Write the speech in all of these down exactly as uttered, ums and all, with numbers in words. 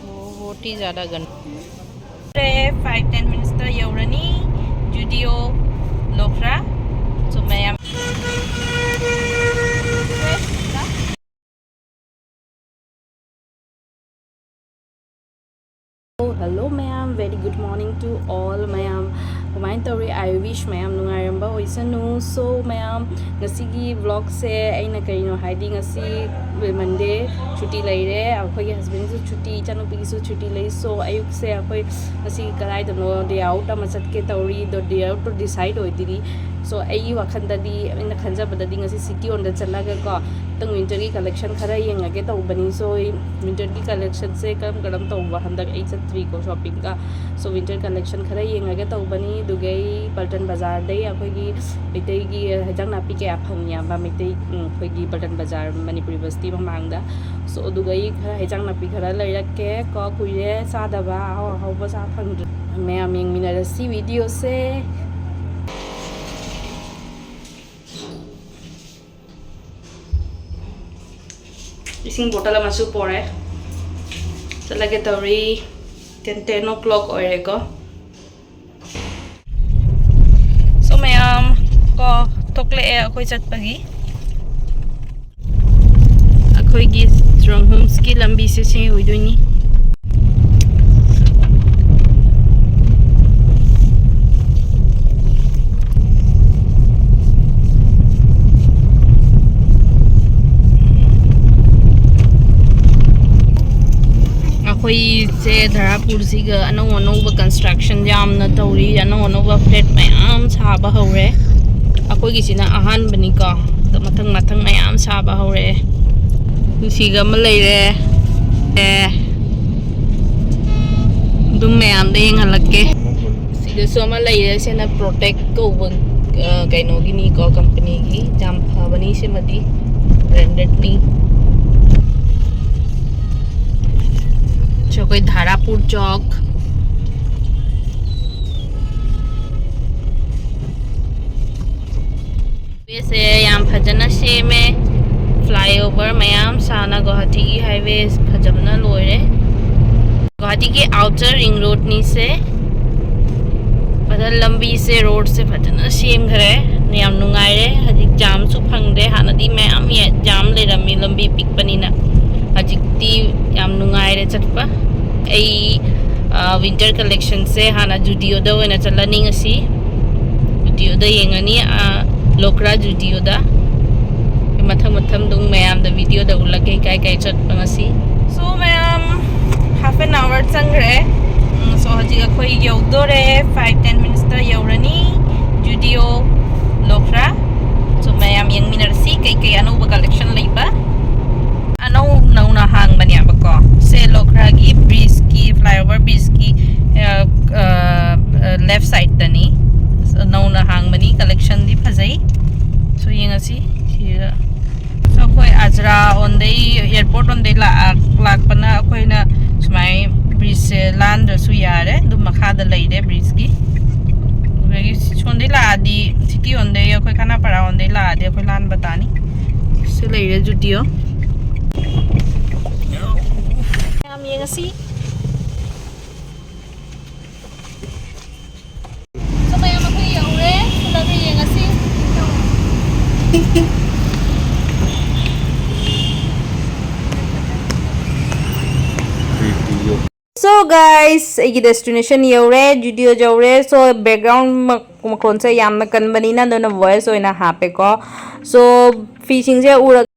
बहुत ही ज़्यादा गंदा. Five ten ꯃꯤꯅꯤꯠꯁꯇ ꯌꯧꯔꯅꯤ ꯖꯨꯗꯤꯑꯣ ꯂꯣꯈ꯭ꯔꯥ. ꯁꯣ ꯃꯌꯥꯝ. Hello ꯃꯌꯥꯝ, very good morning to all ꯃꯌꯥꯝ. ꯀꯃꯥꯏꯅ ꯇꯧꯔꯤ? I wish ꯃꯌꯥꯝ ꯅꯨꯡꯉꯥꯏꯔꯝꯕ ꯑꯣꯏꯁꯅꯨ. So ꯃꯌꯥꯝ, ꯉꯁꯤꯒꯤ vlogꯁꯦ ꯑꯩꯅ ꯀꯩꯅꯣ ꯍꯥꯏꯗꯤ, ꯉꯁꯤ Monday ꯁꯨꯇꯤ ꯂꯩꯔꯦ, ꯑꯩꯈꯣꯏꯒꯤ husbandꯁꯨ ꯁꯨꯇꯤ, ꯏꯆꯥꯅꯨꯄꯤꯒꯤꯁꯨ ꯁꯨꯇꯤ ꯂꯩ. So ꯑꯌꯨꯛꯁꯦ ꯑꯩꯈꯣꯏ ꯉꯁꯤ ꯀꯗꯥꯏꯗꯅꯣ day out ꯑꯃ ꯆꯠꯀꯦ ꯇꯧꯔꯤ, ꯑꯗꯣ day outꯇꯣ decide ꯑꯣꯏꯗ꯭ꯔꯤ. So ꯑꯩꯒꯤ ꯋꯥꯈꯜꯗꯗꯤ, ꯑꯩꯅ ꯈꯟꯖꯕꯗꯗꯤ ꯉꯁꯤ City Oneꯗ ꯆꯠꯂꯒꯀꯣ, ꯈꯤꯇꯪ winterꯒꯤ collection ꯈꯔ ꯌꯦꯡꯉꯒꯦ ꯇꯧꯕꯅꯤ. So winterꯒꯤ collectionꯁꯦ ꯀꯔꯝ ꯀꯔꯝ ꯇꯧꯕ, ꯍꯟꯗꯛ ꯑꯩ ꯆꯠꯇ꯭ꯔꯤꯀꯣ shoppingꯒ. So winter collection ꯈꯔ ꯌꯦꯡꯉꯒꯦ ꯇꯧꯕꯅꯤ. ꯑꯗꯨꯒ ꯑꯩ ꯄꯜꯇꯟ ꯕꯖꯥꯔꯗꯩ ꯑꯩꯈꯣꯏꯒꯤ ꯃꯩꯇꯩꯒꯤ ꯍꯦꯟꯖꯥꯡ ꯅꯥꯄꯤ ꯀꯌꯥ ꯐꯪꯉꯤ ꯍꯥꯏꯕ, ꯃꯩꯇꯩ, ꯎꯝ, ꯑꯩꯈꯣꯏꯒꯤ ꯄꯜꯇꯟ ꯕꯖꯥꯔ ꯃꯅꯤꯄꯨꯔ ꯌꯨꯅꯤꯚꯔꯁꯤꯇꯤ ꯃꯃꯥꯡꯗ. So ꯑꯗꯨꯒ ꯑꯩ ꯈꯔ ꯍꯦꯟꯖꯥꯡ ꯅꯥꯄꯤ ꯈꯔ ꯂꯩꯔꯛꯀꯦ ꯀꯣ, ꯀꯨꯏꯔꯦ ꯆꯥꯗꯕ, ꯑꯍꯥꯎ ꯑꯍꯥꯎꯕ ꯆꯥ ꯐꯪꯗ꯭ꯔꯦ. ꯃꯌꯥꯝ ꯌꯦꯡꯃꯤꯟꯅꯔꯁꯤ videoꯁꯦ. ꯏꯁꯤꯡ bottle ꯑꯃꯁꯨ ꯄꯣꯔꯦ, ꯆꯠꯂꯒꯦ ꯇꯧꯔꯤ. Ten, ten o'clock ꯑꯣꯏꯔꯦꯀꯣ. So ꯃꯌꯥꯝ ꯀꯣ, ꯊꯣꯛꯂꯛꯑꯦ ꯑꯩꯈꯣꯏ ꯆꯠꯄꯒꯤ. ꯑꯩꯈꯣꯏꯒꯤ Strong Homesꯀꯤ ꯂꯝꯕꯤꯁꯦ ꯁꯤ ꯑꯣꯏꯗꯣꯏꯅꯤ. ꯑꯩꯈꯣꯏꯁꯦ ꯙꯔꯥꯄꯨꯔꯁꯤꯒ ꯑꯅꯧ ꯑꯅꯧꯕ construction ꯌꯥꯝꯅ ꯇꯧꯔꯤ, ꯑꯅꯧ ꯑꯅꯧꯕ flat ꯃꯌꯥꯝ ꯁꯥꯕ ꯍꯧꯔꯦ. ꯑꯩꯈꯣꯏꯒꯤꯁꯤꯅ ꯑꯍꯥꯟꯕꯅꯤꯀꯣ, ꯑꯗꯣ ꯃꯊꯪ ꯃꯊꯪ ꯃꯌꯥꯝ ꯁꯥꯕ ꯍꯧꯔꯛꯑꯦ. ꯁꯤꯒ ꯑꯃ ꯂꯩꯔꯦ. ꯑꯦ, ꯑꯗꯨꯝ ꯃꯌꯥꯝꯗ ꯌꯦꯡꯍꯜꯂꯛꯀꯦ. ꯁꯤꯗꯁꯨ ꯑꯃ ꯂꯩꯔꯦ, ꯁꯤꯅ Protect ꯀꯧꯕ, ꯑ, ꯀꯩꯅꯣꯒꯤꯅꯤꯀꯣ, companyꯒꯤ. ꯌꯥꯝ ꯐꯕꯅꯤ ꯁꯤꯃꯗꯤ, brandedꯅꯤ. ꯁꯤ ꯑꯩꯈꯣꯏ ꯙꯥꯔꯥꯄꯨꯔ ꯆꯧꯛ. ꯁꯦ ꯌꯥꯝ ꯐꯖꯅ ꯁꯦꯝꯃꯦ. Flyover ꯃꯌꯥꯝ ꯁꯥꯅ ꯒꯨꯋꯥꯍꯥꯇꯤꯒꯤ highway ꯐꯖꯕꯅ ꯂꯣꯏꯔꯦ꯫ ꯒꯨꯋꯥꯍꯥꯇꯤꯒꯤ outer ring roadꯅꯤꯁꯦ꯫ ꯐꯖꯅ ꯂꯝꯕꯤꯁꯦ, roadꯁꯦ ꯐꯖꯅ ꯁꯦꯝꯈ꯭ꯔꯦ꯫ ꯌꯥꯝ ꯅꯨꯡꯉꯥꯏꯔꯦ꯫ ꯍꯧꯖꯤꯛ jamꯁꯨ ꯐꯪꯗꯦ꯫ ꯍꯥꯟꯅꯗꯤ ꯃꯌꯥꯝ ꯌꯥ-, jam ꯂꯩꯔꯝꯃꯤ ꯂꯝꯕꯤ ꯄꯤꯛꯄꯅꯤꯅ꯫ ꯍꯧꯖꯤꯛꯇꯤ ꯌꯥꯝ ꯅꯨꯡꯉꯥꯏꯔꯦ ꯆꯠꯄ꯫ ꯑꯩ, ꯑ, winter collectionꯁꯦ ꯍꯥꯟꯅ Zudio-ꯗ ꯑꯣꯏꯅ ꯆꯠꯂꯅꯤ ꯉꯁꯤ꯫ Zudio-ꯗ ꯌꯦꯡꯉꯅꯤ, ꯑ, Lokra Zudio-ꯗ꯫ ꯃꯊꯪ ꯃꯊꯪ ꯑꯗꯨꯝ ꯃꯌꯥꯝꯗ videoꯗ ꯎꯠꯂꯛꯀꯦ ꯀꯥꯏ ꯀꯥꯏ ꯆꯠꯄ ꯉꯁꯤ꯫ So ꯃꯌꯥꯝ, half an hour ꯆꯪꯈ꯭ꯔꯦ꯫ ꯎꯝ, so ꯍꯧꯖꯤꯛ ꯑꯩꯈꯣꯏ ꯌꯧꯗꯣꯔꯦ꯫ Five ten minutesꯇ ꯌꯧꯔꯅꯤ Zudio Lokra꯫ So ꯃꯌꯥꯝ ꯌꯦꯡꯃꯤꯟꯅꯔꯁꯤ ꯀꯩꯀꯩ ꯑꯅꯧꯕ collection ꯂꯩꯕ꯫ ꯑꯅꯧ ꯅꯧꯅ ꯍꯥꯡꯕꯅꯦꯕꯀꯣ꯫ ꯁꯦ Lokragi bridgeꯀꯤ, flyover bridgeꯀꯤ, ꯑ, ꯑ, left sideꯇꯅꯤ꯫ So ꯅꯧꯅ ꯍꯥꯡꯕꯅꯤ, collectionꯗꯤ ꯐꯖꯩ꯫ So ꯌꯦꯡꯉꯁꯤ ꯁꯤꯗ꯫ So ꯑꯩꯈꯣꯏ ꯑꯖꯔꯥ ꯂꯣꯝꯗꯩ, airport ꯂꯣꯝꯗꯩ ꯂꯥꯛ-, ꯂꯥꯛꯄꯅ ꯑꯩꯈꯣꯏꯅ ꯁꯨꯃꯥꯏ bridgeꯁꯦ ꯂꯥꯟꯗ꯭ꯔꯁꯨ ꯌꯥꯔꯦ꯫ ꯑꯗꯨꯝ ꯃꯈꯥꯗ ꯂꯩꯔꯦ bridgeꯀꯤ꯫ ꯑꯗꯒꯤ ꯁꯣꯝꯗꯩ ꯂꯥꯛꯑꯗꯤ, city ꯂꯣꯝꯗꯩ, ꯑꯩꯈꯣꯏ ꯈꯥꯅꯥꯄꯥꯔꯥ ꯂꯣꯝꯗꯩ ꯂꯥꯛꯑꯗꯤ ꯑꯩꯈꯣꯏ ꯂꯥꯟꯕ ꯇꯥꯅꯤ꯫ ꯁꯤ ꯂꯩꯔꯦ Zudio꯫ ꯃꯌꯥꯝ ꯌꯦꯡꯉꯁꯤ꯫ So ꯃꯌꯥꯝ ꯑꯩꯈꯣꯏ ꯌꯧꯔꯦ꯫ ꯆꯠꯂꯒ ꯌꯦꯡꯉꯁꯤ꯫ So guys, ꯑꯩꯒꯤ destination ꯌꯧꯔꯦ, Zudio ꯌꯧꯔꯦ꯫ So background ꯃ-, ꯃꯈꯣꯟꯁꯦ ꯌꯥꯝꯅ ꯀꯟꯕꯅꯤꯅ ꯑꯗꯨꯅ voice ꯑꯣꯏꯅ ꯍꯥꯞꯄꯦꯀꯣ꯫ So ꯐꯤꯁꯤꯡꯁꯦ ꯎꯔꯒ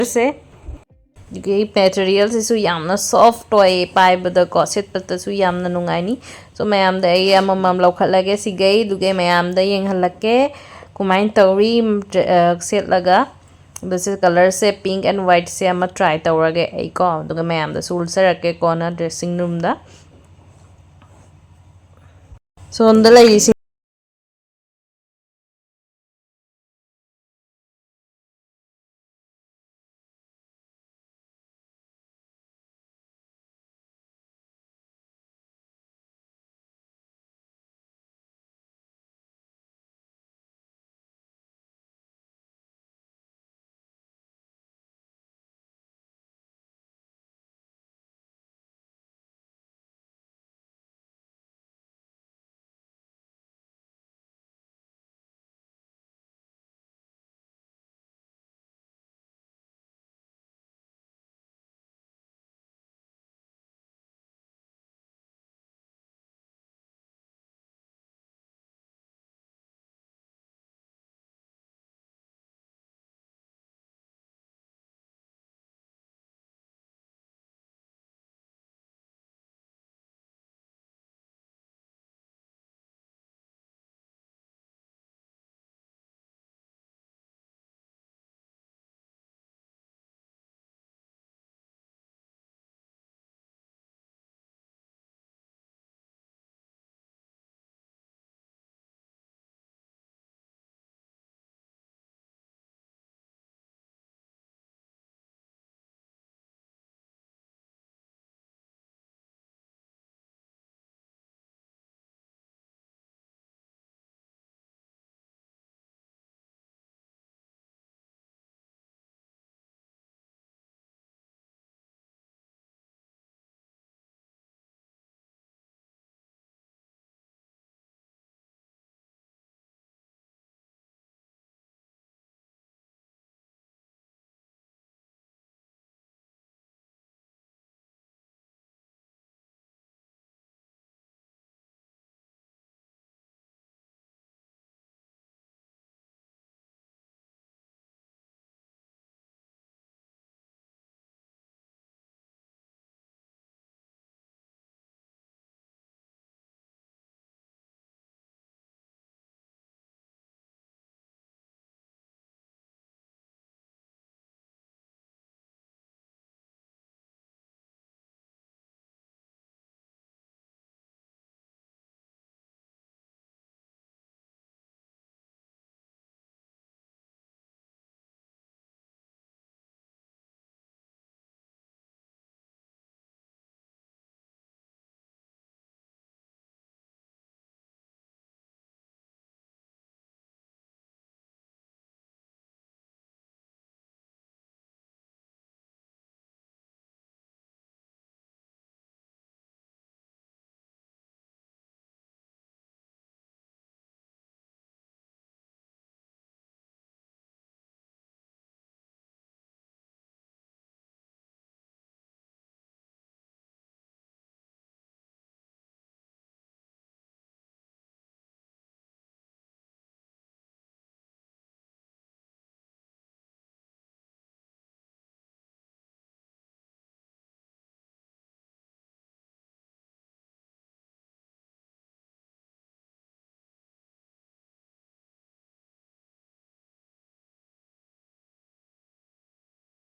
ꯁꯦ꯫ ꯑꯗꯨꯒꯤ ꯃꯦꯇꯔꯤꯌꯦꯜꯁꯤꯁꯨ ꯌꯥꯝꯅ ꯁꯣꯐ ꯑꯣꯏ, ꯄꯥꯏꯕꯗꯀꯣ, ꯁꯦꯠꯄꯗꯁꯨ ꯌꯥꯝꯅ ꯅꯨꯡꯉꯥꯏꯅꯤ꯫ ꯁꯣ ꯃꯌꯥꯝꯗ ꯑꯩ ꯑꯃꯃꯝ ꯂꯧꯈꯠꯂꯒꯦ ꯁꯤꯒꯩ, ꯑꯗꯨꯒ ꯃꯌꯥꯝꯗ ꯌꯦꯡꯍꯜꯂꯛꯀꯦ ꯀꯃꯥꯏꯅ ꯇꯧꯔꯤ, ꯗ꯭ꯔꯦ-, ꯑ, ꯁꯦꯠꯂꯒ꯫ ꯑꯗꯣ ꯁꯤ ꯀꯂꯔꯁꯦ, pink and whiteꯁꯦ ꯑꯃ try ꯇꯧꯔꯒꯦ ꯑꯩꯀꯣ, ꯑꯗꯨꯒ ꯃꯌꯥꯝꯗꯁꯨ ꯎꯠꯆꯔꯛꯀꯦ ꯀꯣꯟꯅ dressing roomꯗ꯫ ꯁꯣꯝꯗ ꯂꯩꯔꯤꯁꯤ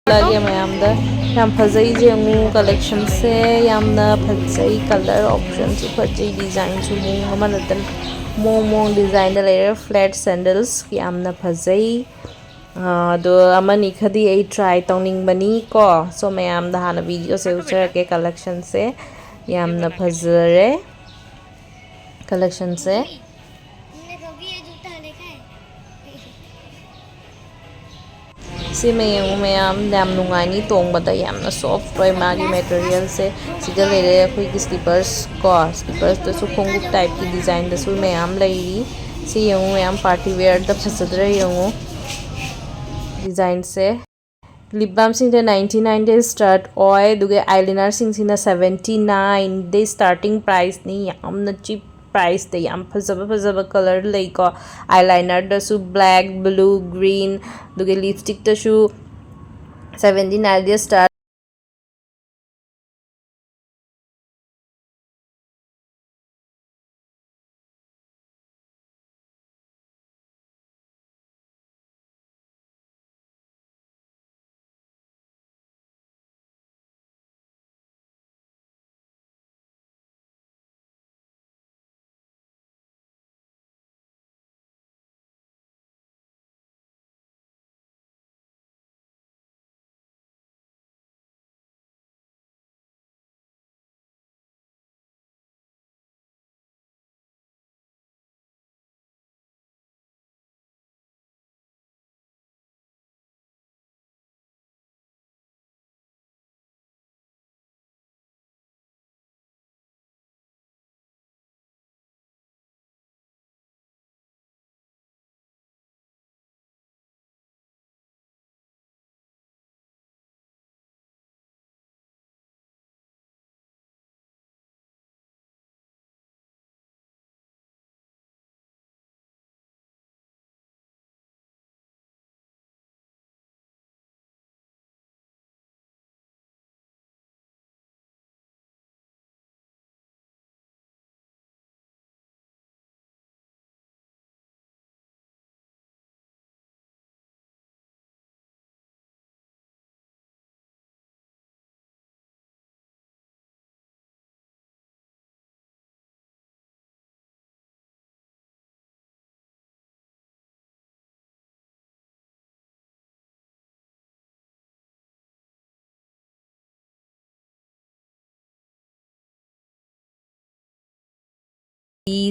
ꯎꯠꯂꯛꯑꯒꯦ ꯃꯌꯥꯝꯗ꯫ ꯌꯥꯝ ꯐꯖꯩ, ꯌꯦꯡꯉꯨ, collectionꯁꯦ ꯌꯥꯝꯅ ꯐꯖꯩ, colour optionꯁꯨ ꯐꯖꯩ, designꯁꯨ ꯃꯑꯣꯡ ꯑꯃ ꯅꯠꯇꯅ ꯃꯑꯣꯡ ꯃꯑꯣꯡ designꯗ ꯂꯩꯔꯦ꯫ Flat sandals ꯌꯥꯝꯅ ꯐꯖꯩ꯫ ꯑꯗꯣ ꯑꯃꯅꯤ ꯈꯔꯗꯤ ꯑꯩ try ꯇꯧꯅꯤꯡꯕꯅꯤ ꯀꯣ꯫ So ꯃꯌꯥꯝꯗ ꯍꯥꯟꯅ videoꯁꯦ ꯎꯠꯆꯔꯛꯀꯦ꯫ Collectionꯁꯦ ꯌꯥꯝꯅ ꯐꯖꯔꯦ꯫ Collectionꯁꯦ ꯁꯤꯃ ꯌꯦꯡꯉꯨ ꯃꯌꯥꯝ, ꯌꯥꯝ ꯅꯨꯡꯉꯥꯏꯅꯤ ꯇꯣꯡꯕꯗ, ꯌꯥꯝꯅ soft ꯑꯣꯏ ꯃꯥꯒꯤ materialꯁꯦ꯫ ꯁꯤꯗ ꯂꯩꯔꯦ ꯑꯩꯈꯣꯏꯒꯤ slippers ꯀꯣ, slippersꯇꯁꯨ ꯈꯣꯡꯎꯞ typeꯀꯤ designꯗꯁꯨ ꯃꯌꯥꯝ ꯂꯩꯔꯤ꯫ ꯁꯤ ꯌꯦꯡꯉꯨ ꯃꯌꯥꯝ, party wearꯗ ꯐꯖꯗ꯭ꯔꯥ ꯌꯦꯡꯉꯨ designꯁꯦ꯫ Lip balmꯁꯤꯡꯗ ninety nineꯗꯩ start ꯑꯣꯏ, ꯑꯗꯨꯒ eyelinerꯁꯤꯡꯁꯤꯅ seventy nineꯗꯩ starting priceꯅꯤ꯫ ꯌꯥꯝꯅ cheap priceꯇ ꯌꯥꯝ ꯐꯖꯕ ꯐꯖꯕ colour ꯂꯩꯀꯣ꯫ Eyelinerꯗꯁꯨ black, blue, green, ꯑꯗꯨꯒ lipstickꯇꯁꯨ seventy nineꯗꯩ start꯫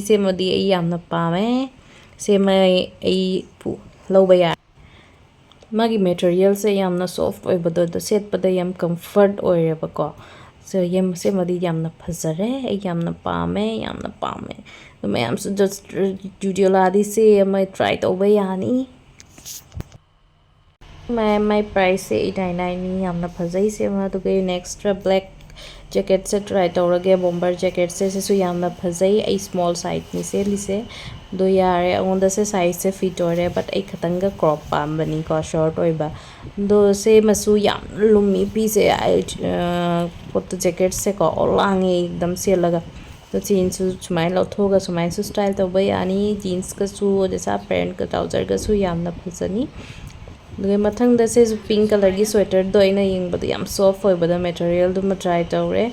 ꯁꯤꯃꯗꯤ ꯑꯩ ꯌꯥꯝꯅ ꯄꯥꯝꯃꯦ꯫ ꯁꯤꯃ ꯑꯩ ꯄꯨ-, ꯂꯧꯕ ꯌꯥꯏ꯫ ꯃꯥꯒꯤ ꯃꯦꯇꯔꯤꯌꯦꯜꯁꯦ ꯌꯥꯝꯅ ꯁꯣꯐ ꯑꯣꯏꯕꯗꯣ, ꯑꯗꯣ ꯁꯦꯠꯄꯗ ꯌꯥꯝ ꯀꯝꯐꯔꯠ ꯑꯣꯏꯔꯦꯕꯀꯣ꯫ ꯁꯣ, ꯌꯥꯝ, ꯁꯤꯃꯗꯤ ꯌꯥꯝꯅ ꯐꯖꯔꯦ, ꯑꯩ ꯌꯥꯝꯅ ꯄꯥꯝꯃꯦ, ꯌꯥꯝꯅ ꯄꯥꯝꯃꯦ꯫ ꯑꯗꯣ ꯃꯌꯥꯝꯁꯨ just studio ꯂꯥꯛꯑꯗꯤ ꯁꯤ ꯑꯃ ꯇ꯭ꯔꯥꯏ ꯇꯧꯕ ꯌꯥꯅꯤ꯫ ꯃꯥꯏ, ꯃꯥꯏ ꯄ꯭ꯔꯥꯏꯁꯁꯦ ꯑꯩꯠ ꯅꯥꯏꯟ ꯅꯥꯏꯟꯅꯤ, ꯌꯥꯝꯅ ꯐꯖꯩ ꯁꯤꯃ꯫ ꯑꯗꯨꯒ ꯅꯦꯛꯁꯇ ꯕ꯭ꯂꯦꯛ ꯖꯦꯀꯦꯠꯁꯦ ꯇ꯭ꯔꯥꯏ ꯇꯧꯔꯒꯦ, ꯕꯣꯝꯕꯔ ꯖꯦꯀꯦꯠꯁꯦ꯫ ꯁꯤꯁꯨ ꯌꯥꯝꯅ ꯐꯖꯩ, ꯑꯩ ꯁ꯭ꯃꯣꯜ ꯁꯥꯏꯖꯅꯤ ꯁꯦꯠꯂꯤꯁꯦ꯫ ꯑꯗꯣ ꯌꯥꯔꯦ, ꯑꯩꯉꯣꯟꯗꯁꯦ ꯁꯥꯏꯖꯁꯦ ꯐꯤꯠ ꯑꯣꯏꯔꯦ, but ꯑꯩ ꯈꯇꯪꯒ ꯀ꯭ꯔꯣꯞ ꯄꯥꯝꯕꯅꯤꯀꯣ, ꯁꯣꯔꯠ ꯑꯣꯏꯕ꯫ ꯑꯗꯣ ꯁꯦ ꯃꯆꯨ ꯌꯥꯝ ꯂꯨꯝꯃꯤ ꯐꯤꯁꯦ, ꯑꯩ, ꯑ, ꯄꯣꯠꯇꯣ ꯖꯦꯀꯦꯠꯁꯦꯀꯣ ꯑꯣ ꯂꯥꯡꯉꯦ ꯑꯦꯛꯗꯝ ꯁꯦꯠꯂꯒ꯫ ꯑꯗꯣ ꯖꯤꯟꯁꯁꯨ ꯁꯨꯃꯥꯏꯅ ꯂꯧꯊꯣꯛꯑꯒ ꯁꯨꯃꯥꯏꯅꯁꯨ ꯁ꯭ꯇꯥꯏꯜ ꯇꯧꯕ ꯌꯥꯅꯤ, ꯖꯤꯟꯁꯀꯁꯨ, ꯑꯗꯩ ꯁꯥ ꯄꯦꯟꯠꯀ ꯇ꯭ꯔꯥꯎꯖꯔꯒꯁꯨ ꯌꯥꯝꯅ ꯐꯖꯅꯤ꯫ ꯑꯗꯨꯒ ꯃꯊꯪꯗ ꯁꯤꯁꯨ ꯄꯤꯡ ꯀꯂꯔꯒꯤ ꯁ꯭ꯋꯦꯇꯔꯗꯣ ꯑꯩꯅ ꯌꯦꯡꯕꯗ ꯌꯥꯝ ꯁꯣꯐ ꯑꯣꯏꯕꯗ ꯃꯦꯇꯔꯤꯌꯦꯜꯗꯨꯃ ꯇ꯭ꯔꯥꯏ ꯇꯧꯔꯦ꯫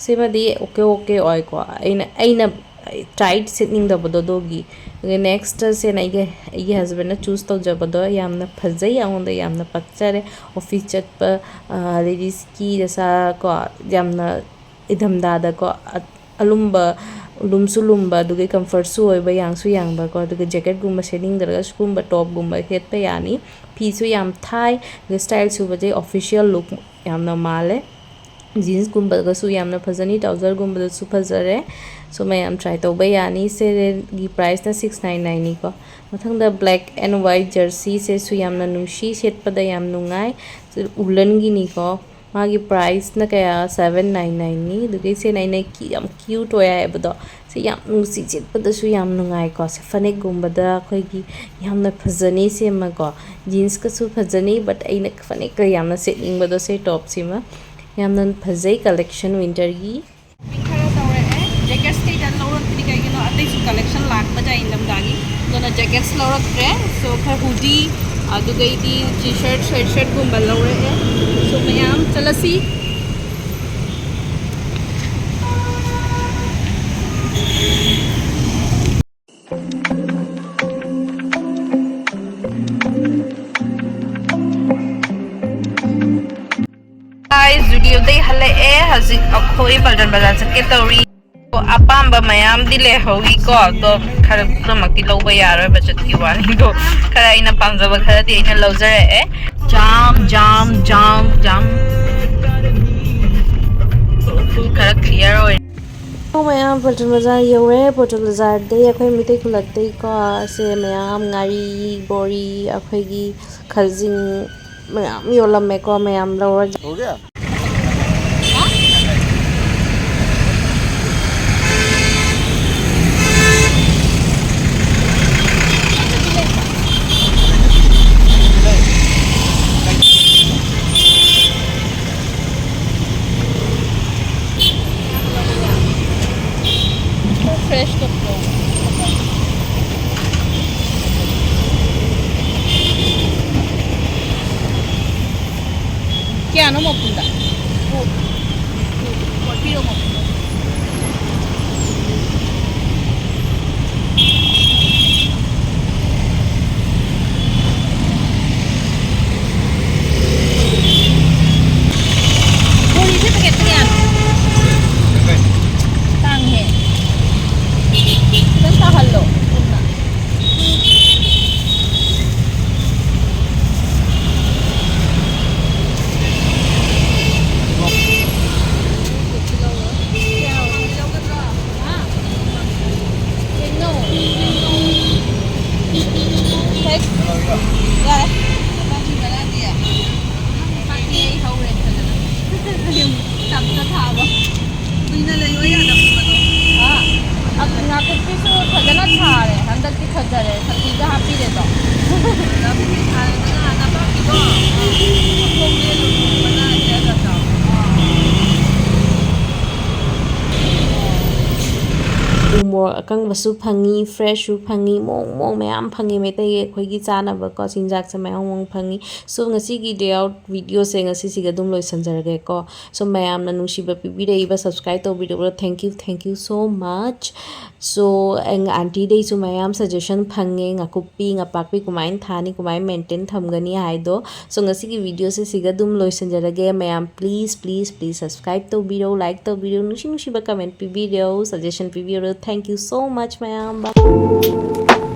ꯁꯤꯃꯗꯤ ꯑꯣꯀꯦ ꯑꯣꯀꯦ ꯑꯣꯏꯀꯣ, ꯑꯩꯅ, ꯑꯩꯅ ꯇꯥꯏꯠ ꯁꯦꯠꯅꯤꯡꯗꯕꯗꯣ ꯑꯗꯨꯒꯤ꯫ ꯑꯗꯨꯒ ꯅꯦꯛꯁꯇ ꯁꯦꯅ ꯑꯩꯒꯤ, ꯑꯩꯒꯤ ꯍꯁꯕꯦꯟꯅ ꯆꯨꯁ ꯇꯧꯖꯕꯗꯣ ꯌꯥꯝꯅ ꯐꯖꯩ, ꯑꯩꯉꯣꯟꯗ ꯌꯥꯝꯅ ꯄꯛꯆꯔꯦ꯫ ꯑꯣꯐꯤꯁ ꯆꯠꯄ, ꯑ, ꯂꯦꯗꯤꯁꯀꯤ ꯗꯁꯥ ꯀꯣ, ꯌꯥꯝꯅ ꯏꯪꯊꯝꯊꯥꯗꯀꯣ, ꯑ-, ꯑꯂꯨꯝꯕ, ꯂꯨꯝꯁꯨ ꯂꯨꯝꯕ, ꯑꯗꯨꯒ ꯀꯝꯐꯔꯠꯁꯨ ꯑꯣꯏꯕ, ꯌꯥꯡꯁꯨ ꯌꯥꯡꯕꯀꯣ꯫ ꯑꯗꯨꯒ ꯖꯦꯀꯦꯠꯀꯨꯝꯕ ꯁꯦꯠꯅꯤꯡꯗ꯭ꯔꯒ ꯁꯤꯒꯨꯝꯕ ꯇꯣꯞꯀꯨꯝꯕ ꯁꯦꯠꯄ ꯌꯥꯅꯤ꯫ ꯐꯤꯁꯨ ꯌꯥꯝ ꯊꯥꯏ, ꯑꯗꯨꯒ ꯁ꯭ꯇꯥꯏꯜ ꯁꯨꯕꯁꯦ ꯑꯣꯐꯤꯁꯤꯌꯦꯜ ꯂꯨꯛ ꯌꯥꯝꯅ ꯃꯥꯜꯂꯦ꯫ ꯖꯤꯟꯁꯀꯨꯝꯕꯗꯁꯨ ꯌꯥꯝꯅ ꯐꯖꯅꯤ, ꯇ꯭ꯔꯥꯎꯖꯔꯒꯨꯝꯕꯗꯁꯨ ꯐꯖꯔꯦ꯫ ꯁꯣ ꯃꯌꯥꯝ ꯇ꯭ꯔꯥꯏ ꯇꯧꯕ ꯌꯥꯅꯤ꯫ ꯁꯦꯒꯤ ꯄ꯭ꯔꯥꯏꯁꯅ ꯁꯤꯛꯁ ꯅꯥꯏꯟ ꯅꯥꯏꯟꯅꯤꯀꯣ꯫ ꯃꯊꯪꯗ black and white ꯖꯔꯁꯤꯁꯦꯁꯨ ꯌꯥꯝꯅ ꯅꯨꯡꯁꯤ, ꯁꯦꯠꯄꯗ ꯌꯥꯝ ꯅꯨꯡꯉꯥꯏ꯫ ꯎꯂꯟꯒꯤꯅꯤꯀꯣ꯫ ꯃꯥꯒꯤ ꯄ꯭ꯔꯥꯏꯁꯅ ꯀꯌꯥ? ꯁꯕꯦꯟ ꯅꯥꯏꯟ ꯅꯥꯏꯟꯅꯤ꯫ ꯑꯗꯨꯒꯤ ꯁꯦꯅ ꯑꯩꯅ ꯀꯤ-, ꯌꯥꯝ ꯀ꯭ꯌꯨꯠ ꯑꯣꯏ ꯍꯥꯏꯕꯗꯣ, ꯁꯤ ꯌꯥꯝ ꯅꯨꯡꯁꯤ, ꯁꯦꯠꯄꯗꯁꯨ ꯌꯥꯝ ꯅꯨꯡꯉꯥꯏꯀꯣ꯫ ꯁꯤ ꯐꯅꯦꯛꯀꯨꯝꯕꯗ ꯑꯩꯈꯣꯏꯒꯤ ꯌꯥꯝꯅ ꯐꯖꯅꯤ ꯁꯤꯃꯀꯣ꯫ ꯖꯤꯟꯁꯀꯁꯨ ꯐꯖꯅꯤ, but ꯑꯩꯅ ꯐꯅꯦꯛꯀ ꯌꯥꯝꯅ ꯁꯦꯠꯅꯤꯡꯕꯗꯣ ꯁꯤ ꯇꯣꯞꯁꯤꯃ꯫ ꯌꯥꯝꯅ ꯐꯖꯩ ꯀꯂꯦꯛꯁꯟ ꯋꯤꯟꯇꯔꯒꯤ꯫ ꯈꯔ ꯇꯧꯔꯛꯑꯦ꯫ ꯖꯦꯀꯦꯠꯁ ꯀꯩꯗ ꯂꯧꯔꯛꯇ꯭ꯔꯤ ꯀꯩꯒꯤꯅꯣ? ꯑꯇꯩꯁꯨ ꯀꯂꯦꯛꯁꯟ ꯂꯥꯛꯄꯗ ꯏꯪꯊꯝꯊꯥꯒꯤ꯫ ꯑꯗꯨꯅ ꯖꯦꯀꯦꯠꯁ ꯂꯧꯔꯛꯇ꯭ꯔꯦ꯫ ꯁꯣ ꯈꯔ ꯍꯨꯗꯤ, ꯑꯗꯨꯒꯩꯗꯤ ꯇꯤ ꯁꯔꯠ, ꯁ꯭ꯋꯦꯠ ꯁꯔꯠꯀꯨꯝꯕ ꯂꯧꯔꯛꯑꯦ꯫ ꯁꯣ ꯃꯌꯥꯝ ꯆꯠꯂꯁꯤ꯫ ꯑꯩ ꯖꯨꯗꯤꯑꯣꯗꯩ ꯍꯜꯂꯛꯑꯦ꯫ ꯍꯧꯖꯤꯛ ꯑꯩꯈꯣꯏ ꯄꯜꯇꯟ ꯕꯖꯥꯔ ꯆꯠꯀꯦ ꯇꯧꯔꯤ꯫ ꯑꯄꯥꯝꯕ ꯃꯌꯥꯝꯗꯤ ꯂꯩꯍꯧꯔꯤꯀꯣ, ꯑꯗꯣ ꯈꯔ ꯄꯨꯝꯅꯃꯛꯇꯤ ꯂꯧꯕ ꯌꯥꯔꯣꯏ, ꯕꯖꯦꯠꯀꯤ ꯋꯥꯅꯤ꯫ ꯑꯗꯣ ꯈꯔ ꯑꯩꯅ ꯄꯥꯝꯖꯕ ꯈꯔꯗꯤ ꯑꯩꯅ ꯂꯧꯖꯔꯛꯑꯦ꯫ Jam, jam, jam, jam. ꯈꯔ ꯀ꯭ꯂꯤꯌꯥꯔ ꯑꯣꯏꯔꯦ꯫ ꯃꯌꯥꯝ ꯄꯣꯇꯜ ꯕꯖꯥꯔ ꯌꯧꯔꯦ꯫ ꯄꯣꯇꯜ ꯕꯖꯥꯔꯗꯩ ꯑꯩꯈꯣꯏ ꯃꯩꯇꯩ ꯈꯨꯜꯂꯛꯇꯩꯀꯣ, ꯁꯦ ꯃꯌꯥꯝ ꯉꯥꯔꯤ, ꯕꯣꯔꯤ, ꯑꯩꯈꯣꯏꯒꯤ ꯈꯖꯤꯡ ꯃꯌꯥꯝ ꯌꯣꯜꯂꯝꯃꯦꯀꯣ, ꯃꯌꯥꯝ ꯂꯧꯔꯒꯦ꯫ Fresh ꯇꯧꯕ꯭ꯔꯣ? ꯀꯌꯥꯅꯣ ꯃꯄꯨꯟꯗ? ꯐꯣꯔꯇꯤꯔꯣ ꯃꯄꯨꯟꯗ? ꯕꯣꯔꯤꯁꯦ ꯄꯦꯀꯦꯠ ꯀꯌꯥꯅꯣ? ꯇꯥꯡꯉꯦ꯫ ꯈꯤꯇꯪ ꯇꯥꯍꯜꯂꯣ꯫ ꯀꯩꯅꯣ? ꯍꯦꯛ ꯌꯥꯔꯦ꯫ ꯄꯥꯝꯕꯤ ꯑꯩ ꯍꯧꯔꯦ ꯐꯖꯅ꯫ ꯇꯞꯇ ꯊꯥꯕ꯫ ꯀꯨꯏꯅ ꯂꯩꯌꯣ ꯌꯥꯗꯕꯗꯣ꯫ ꯑꯥ, ꯑ, ꯅꯥꯀꯨꯞꯄꯤꯁꯨ ꯐꯖꯅ ꯊꯥꯔꯦ꯫ ꯍꯟꯗꯛꯇꯤ ꯐꯖꯔꯦ꯫ ꯁꯟꯊꯤꯒ ꯍꯥꯞꯄꯤꯔꯦꯗꯣ꯫ ꯅꯥꯀꯨꯞꯄꯤ ꯊꯥꯔꯦꯗꯅ, ꯅꯄꯥꯛꯄꯤꯗꯣ꯫ ꯃꯈꯣꯡ ꯂꯦꯜꯂꯨ, ꯃꯅꯥ ꯍꯦꯛꯑꯒ ꯆꯥꯎ꯫ ꯎ ꯃꯣꯔꯣꯛ ꯑꯀꯪꯕꯁꯨ ꯐꯪꯉꯤ, ꯐ꯭ꯔꯦꯁꯁꯨ ꯐꯪꯉꯤ, ꯃꯑꯣꯡ ꯃꯑꯣꯡ ꯃꯌꯥꯝ ꯐꯪꯉꯤ꯫ ꯃꯩꯇꯩꯒꯤ ꯑꯩꯈꯣꯏꯒꯤ ꯆꯥꯅꯕꯀꯣ ꯆꯤꯟꯖꯥꯛꯁꯦ ꯃꯌꯥꯝ ꯃꯑꯣꯡ ꯐꯪꯉꯤ꯫ So ꯉꯁꯤꯒꯤ day out videoꯁꯦ ꯉꯁꯤꯁꯤꯒ ꯑꯗꯨꯝ ꯂꯣꯏꯁꯤꯟꯖꯔꯒꯦꯀꯣ꯫ So ꯃꯌꯥꯝꯅ ꯅꯨꯡꯁꯤꯕ ꯄꯤꯕꯤꯔꯛꯏꯕ, subscribe ꯇꯧꯕꯤꯔꯛꯄ, thank you, thank you so much꯫ So ꯑꯩ ꯑꯥꯟꯇꯤꯗꯩꯁꯨ ꯃꯌꯥꯝ suggestion ꯐꯪꯉꯦ, ꯉꯥꯀꯨꯞꯄꯤ ꯉꯄꯥꯛꯄꯤ ꯀꯃꯥꯏꯅ ꯊꯥꯅꯤ, ꯀꯃꯥꯏꯅ maintain ꯊꯝꯒꯅꯤ ꯍꯥꯏꯗꯣ꯫ So ꯉꯁꯤꯒꯤ videoꯁꯦ ꯁꯤꯒ ꯑꯗꯨꯝ ꯂꯣꯏꯁꯤꯟꯖꯔꯒꯦ꯫ ꯃꯌꯥꯝ please please please subscribe ꯇꯧꯕꯤꯔꯣ, like ꯇꯧꯕꯤꯔꯣ, ꯅꯨꯡꯁꯤ ꯅꯨꯡꯁꯤꯕ comment ꯄꯤꯕꯤꯔꯣ, suggestion ꯄꯤꯕꯤꯔꯣ꯫ Thank you so much ꯃꯌꯥꯝ꯫ Bye꯫